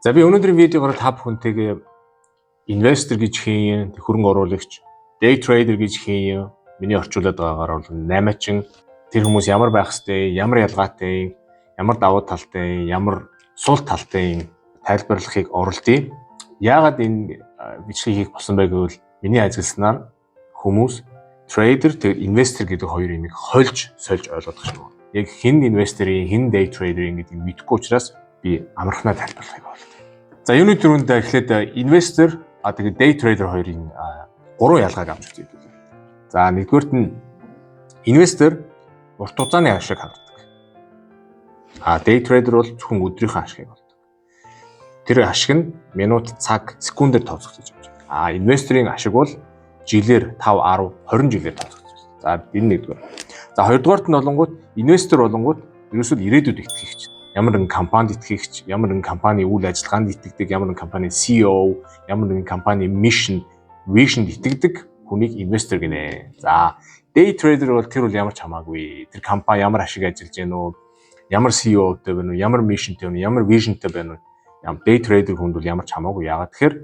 За, би өнөөдрийн видеогоор та бүхэнтэйгээ investor гэж хэн юм, хөрөнгө оруулагч, day trader гэж хэн юм, миний орчуулад байгаагаар бол наймаачин, тэр хүмүүс ямар байх ёстой, ямар ялгаатай, ямар давуу талтай, ямар сул талтай тайлбарлахыг оролдъё. Яагаад энэ бичлэгийг хийх болсон бэ гэвэл миний ажигласнаар хүмүүс trader, тэгээд investor гэдэг хоёр юмыг хольж сольж ойлгох шиг байна. Яг хэн investor-ийн, хэн day trader-ийн гэдгийг мэдэхгүй учраас би амархнаа тайлбарлахыг болдог. За, юуны түрүүнд эхлээд investor, тэгээд day trader хоёрын гурван ялгааг авч үзье. За, нэгдүгээрт нь investor урт хугацааны ашиг хардаг. А day trader бол зөвхөн өдрийнхөө ашигыг олдог. Тэр ашиг нь минут, цаг, секундээр тооцогдож явж байна. А investor-ын ашиг бол жилээр, 5, 10, 20 жилээр тооцогдож байна. За, энэ нэгдүгээр. За, хоёрдугаарт нь болонгууд investor болонгууд ерөөсөө ирээдүйд итгэгч, ямар нэгэн компанид итгэгч, ямар нэгэн компани үйл ажиллагаанд итгэдэг, ямар нэгэн компани CEO, ямар нэгэн компани mission, vision итгэдэг хүнийг investor гинэ. За, day trader бол тэр бол ямар ч хамаагүй. Тэр компани ямар ашиг ажиллаж гэнэ үү? Ямар CEO-тэй байна уу? Ямар mission-тэй байна уу? Ямар vision-тэй байна уу? Ям day trader хүнд бол ямар ч хамаагүй. Яагаад тэгэхээр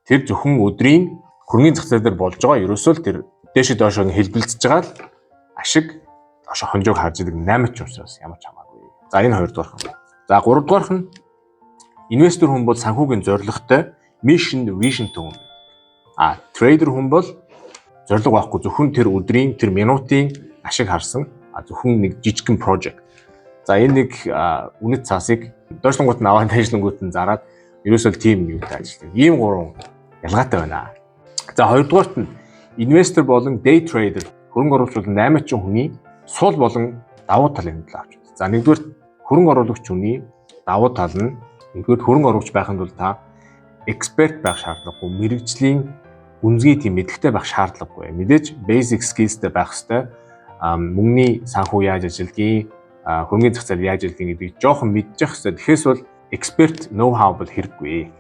тэр зөвхөн өдрийн хөрөнгөний зах зээл дээр болж байгаа ерөөсөө л тэр дээшээ доошоо хэлбэлзэж байгаа л ашиг доош хонжоог харж идэг 8 ч учраас ямар ч хамаагүй. За, энэ хоёрдугаар нь. За, гуравдугаарх нь investor хүн бол санхүүгийн зорилготой, mission, vision-тэй хүн байдаг. А trader хүн бол зорилго байхгүй, зөвхөн тэр өдрийн, тэр минутын ашиг харсан, зөвхөн нэг жижигхэн project. За, энэ нэг үнэт цаасыг доошлонгууд нь аваад, дээшлэнгүүд нь зараад ерөөсөө л тийм юутай ажилладаг. Ийм гурван ялгаатай байна. За, хоёрдугаарт нь investor болон day trader, хөрөнгө оруулагч болон наймаачин хүний сул болон давуу талын төлөө авч. За, нэгдүгээр, хөрөнгө оруулагч хүний давуу тал нь нэгдүгээр, хөрөнгө оруулагч байхын тулд та эксперт байх шаардлагагүй, мэргэжлийн гүнзгий тийм мэдлэгтэй байх шаардлагагүй. Мэдээж basic skills-тэй байх ёстой. Мөнгөний санхүү яаж ажилладгийг, хөрөнгөний зах зээл яаж ажилладгийг гэдгийг жоохон мэдчих ёстой. Тэгэхээс бол эксперт know how бол хэрэггүй.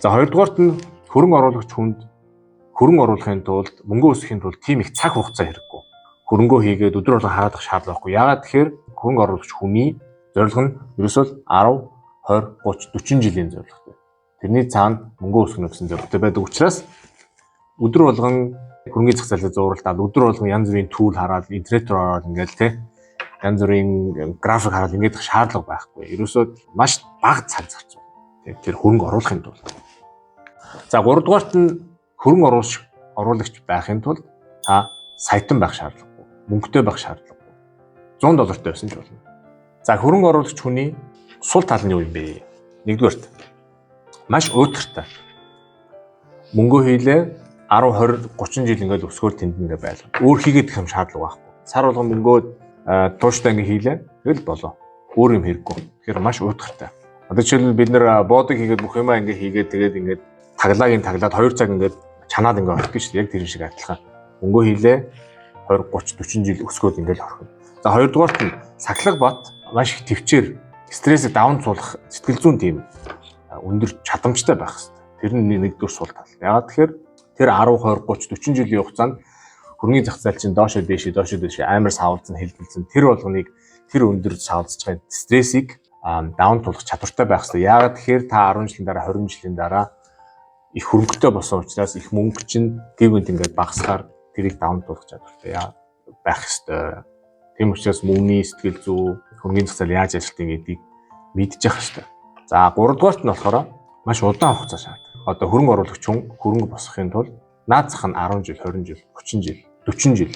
За, хоёрдугаарт нь хөрөнгө оруулагч хүнд хөрөнгө оруулахын тулд, мөнгө өсгөхийн тулд тийм их цаг хугацаа хэрэггүй. Хөрөнгөө хийгээд өдөр болгон хараад байх шаардлага байхгүй. Яагаад тэгэхээр хөрөнгө оруулагч хүний зорилго нь ерөөсөө 10, 20, 30, 40 жилийн зорилготой. Тэрний цаана мөнгө өсгөнө гэсэн зорилготой байдаг учраас өдөр болгон хөрөнгөний зах зээлээ зууралдаад, өдөр болгон янз бүрийн tool хараад, интернет рүү ороод ингээл те янз бүрийн график хараад ингээд шаардлага байхгүй. Ерөөсөө маш бага цаг зарцуул. Тэр хөрөнгө оруулахын тулд. За, гуравдугаарт нь хөрөнгө оруулагч байхын тулд та саятан байх шаардлагагүй. Мөнгөтэй байх шаардлагагүй. 100 доллартай байсан ч болно. За, хөрөнгө оруулагч хүний сул тал нь юу юм бэ? Нэгдүгээрт маш уйтгартай. Мөнгөө хийлээ, 10, 20, 30 жил ингээд өсгөөр тэнд ингээд байлга. Өөр хийгээд их юм шаардлага байхгүй. Сар болгон мөнгөө тууштай ингээд хийлээ. Тэгэл болоо. Өөр юм хэрэггүй. Тэгэхээр маш уйтгартай. Одоо жишээлбэл бид нэр буудаг хийгээд, бүх юмаа ингээд хийгээд, тэгээд ингээд таглаагийн таглаад 2 цаг ингээд чанаад ингээд орхидог шүү дээ. Яг тэр шиг адилхан. Мөнгөө хийлээ, 20, 30, 40 жил өсгөөд ингээд орхино. За, хоёрдугаарт нь сахилга бат, маш их тэвчээр, стрессийг даван цуулах сэтгэл зүйн тийм өндөр чадамжтай байх хэрэгтэй. Тэр нь нэгдүгээр сул тал. Яагаад тэгэхээр тэр 10, 20, 30, 40 жилийн хугацаанд хөрөнгөний зах зээл чинь доошоо дээшээ, доошоо дээшээ амар савлзан, хэлбэлзэн, тэр болгоныг тэр өндөр савлзаж байгаа стрессийг даван туулах чадвартай байх хэрэгтэй. Яагаад тэгэхээр та 10 жилийн дараа, 20 жилийн дараа их хөрөнгөтэй болсон учраас их мөнгө чинь гівгэнт ингээд багасгаар тэрийг даван туулах чадвартай байх хэрэгтэй. Тийм учраас мөнгөний сэтгэл зүй, хөрөнгөний зах зээл яаж ажилладаг гэдгийг мэдчих хэрэгтэй. За, гуравдугаарт нь болохоор маш удаан хугацаа шаарддаг. Одоо хөрөнгө оруулагч хүн хөрөнгө босгохын тулд наад зах нь 10 жил, 20 жил, 30 жил, 40 жил.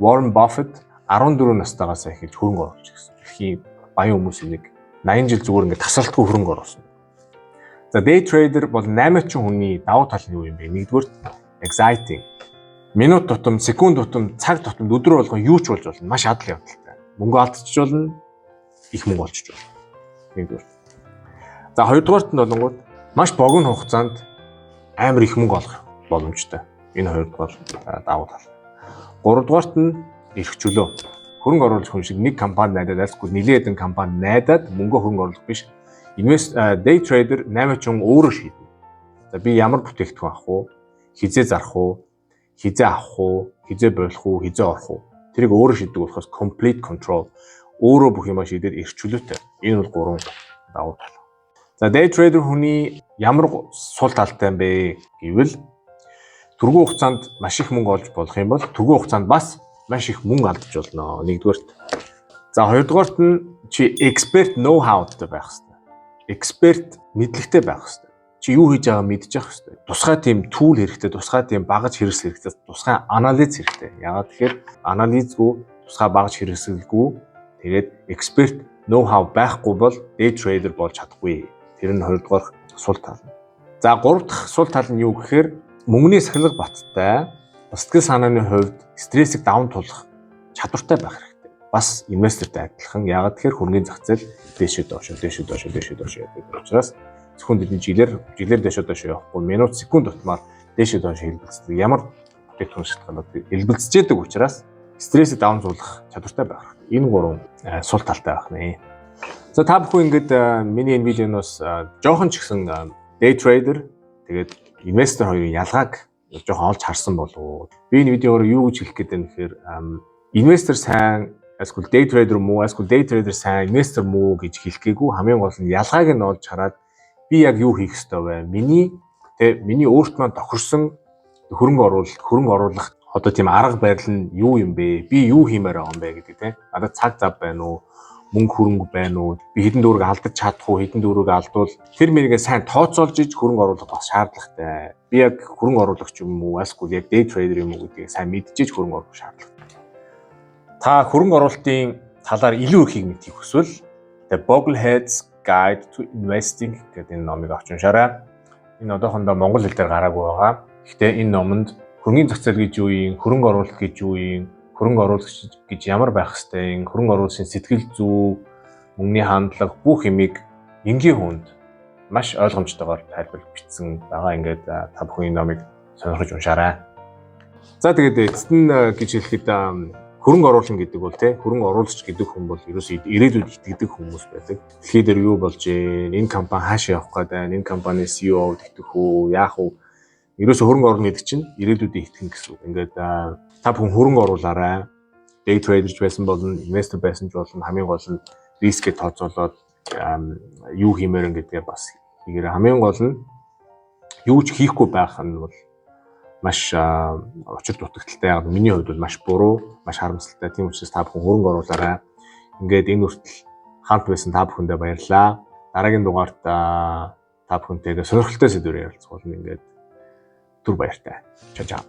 Warren Buffett 14 настайгаас эхэлж хөрөнгө оруулж ирсэн. Дэлхийн баян хүмүүсийн нэг 80 жил зүгээр ингээд тасралтгүй хөрөнгө оруулсан. За, day trader бол наймаачин хүний давуу тал нь юу юм бэ? Нэгдүгээр, exciting. Минут тутам, секунд тутам, цаг тутамд, өдөр болгон юу ч болж болно. Маш адал явдалтай. Мөнгө алдчих болно, их мөнгө олчих болно. Нэгдүгээр. За, хоёрдугаарт нь болонгууд маш богино хугацаанд амар их мөнгө олох боломжтой. Энэ хоёрдугаар давуу тал. Гуравдугаарт нь эрх чөлөө. Хөрөнгө оруулах хүн шиг нэг компани найдаад, альсгүй нэлээд хэдэн компани найдаад мөнгө хөрөнгө оруулах биш. Invest day trader, наймаачин өөрөө шийднэ. За, би ямар бүтээгдэхүүн авах уу? Хэзээ зарах уу? Хэзээ авах уу? Хэзээ болох уу? Хэзээ орох уу? Тэрийг өөрөө шийддэг болохоос complete control, өөрөө бүх юмаа шийдээд эрх чөлөөтэй. Энэ бол гурван давуу тал. За, day trader хүний ямар сул талтай юм бэ гэвэл түргэн хугацаанд маш их мөнгө олж болох юм бол түргэн хугацаанд бас маш их мөнгө алдаж болно. Нэгдүгээрт. За, хоёрдугаарт нь чи expert know how-тай байх хэрэгтэй. Эксперт мэдлэгтэй байх хэрэгтэй. Чи юу хийж байгааг мэдчих хэрэгтэй. Тусгай тийм tool хэрэгтэй, тусгай тийм багаж хэрэгсэл хэрэгтэй, тусгай анализ хэрэгтэй. Яагаад тэгэхээр анализгүй, тусгай багаж хэрэгсэлгүй, тэгээд expert know how байхгүй бол day trader болж чадахгүй. Тэр нь хоёрдугаар сул тал. За, гурав дахь сул тал нь юу гэхээр мөнгөний сахилга баттай, сэтгэл санааны хувьд стрессийг даван туулах чадвартай байх хэрэгтэй. Бас инвестортай адилхан. Яагаад тэгэхээр хөрөнгөний зах зээл дээшээ доошоо, дээшээ доошоо, дээшээ доошоо явдаг учраас зөвхөн тэдний жилээр жилээр дээшээ доошоо явахгүй, минут, секунд тутмаар дээшээ доошоо хэлбэлцдэг. Ямар бүтээгдэхүүн шалтгаанууд хэлбэлцэж байдаг учраас стрессийг даван туулах чадвартай байх хэрэгтэй. Энэ гурван сул талтай байх нэ. За, та бүхэн ингээд миний энэ видеоноос жоохон ч гэсэн day trader, тэгээд инвестор хоёрын ялгааг жоохон олж харсан болов уу? Би энэ видеогоор юу гэж хэлэх гээд байна гэхээр инвестор сайн эсвэл day trader муу, эсвэл day trader сайн, инвестор муу гэж хэлэх гээгүй, хамгийн гол нь ялгааг нь олж хараад би яг юу хийх ёстой вэ? Миний тэ миний өөрт маань тохирсон хөрөнгө оруулах одоо тийм арга барил нь юу юм бэ? Би юу хиймээр байгаа юм бэ гэдэг тэ. Надад цаг зав байна уу? Мөнгө хөрөнгө байна уу? Би хэдэн төгрөг алдаж чадах уу? Хэдэн төгрөг алдвал тэр мэргээ сайн тооцоолж иж хөрөнгө оруулах бас шаардлагатай. Би яг хөрөнгө оруулагч юм уу? Эсвэл яг day trader юм уу гэдгийг сайн мэдчихэж хөрөнгө оруулах шаардлагатай. Та хөрөнгө оруулалтын талаар илүү ихийг мэдэхийг хүсвэл The Bogleheads Guide to Investing гэдэг энэ номыг авч уншаарай. Энэ одоохондоо монгол хэл дээр гараагүй байгаа. Гэхдээ энэ номонд хөрөнгөний зах зээл гэж юу юм, хөрөнгө оруулалт гэж юу юм, хөрөнгө оруулагч гэж ямар байх ёстой юм, хөрөнгө оруулалтын сэтгэл зүй, мөнгөний хандлага, бүх юмыг энгийн хүнд маш ойлгомжтойгоор тайлбарлаж бичсэн байгаа. Ингээд та бүхэн энэ номыг сонирхож уншаарай. За, тэгээд эцэст нь гэж хэлэхэд хөрөнгө оруулан гэдэг бол те хөрөнгө оруулагч гэдэг хүн бол ерөөсөө ирээдүйд итгэдэг хүмүүс байдаг. Дэлхий дээр юу болж гин, энэ компани хаашаа явах гээд байна, энэ компани CEO тэгтэх үү, яах вэ? Ерөөсөө хөрөнгө оруулах гэдэг чинь ирээдүйд итгэн гэсэн үг. Ингээд та бүхэн хөрөнгө оруулаарай. Day trader ч байсан болно, инвестор байсан ч болно. Хамгийн гол нь рискээ тооцоолоод юу хиймээр юм гэдгээ бас хийгээрэй. Хамгийн гол нь юу ч хийхгүй байх нь бол маш учир дутагдалтай. Яг миний хувьд бол маш буруу, маш харамсалтай. Тийм учраас та бүхэн хөрөнгө оруулаарай. Ингээд энэ хүртэл хамт байсан та бүхэндээ баярлалаа. Дараагийн дугаарт та бүхэнтэйгээ сонирхолтой сэдвээр ярилцах болно. Ингээд түр баяртай. Чао чао.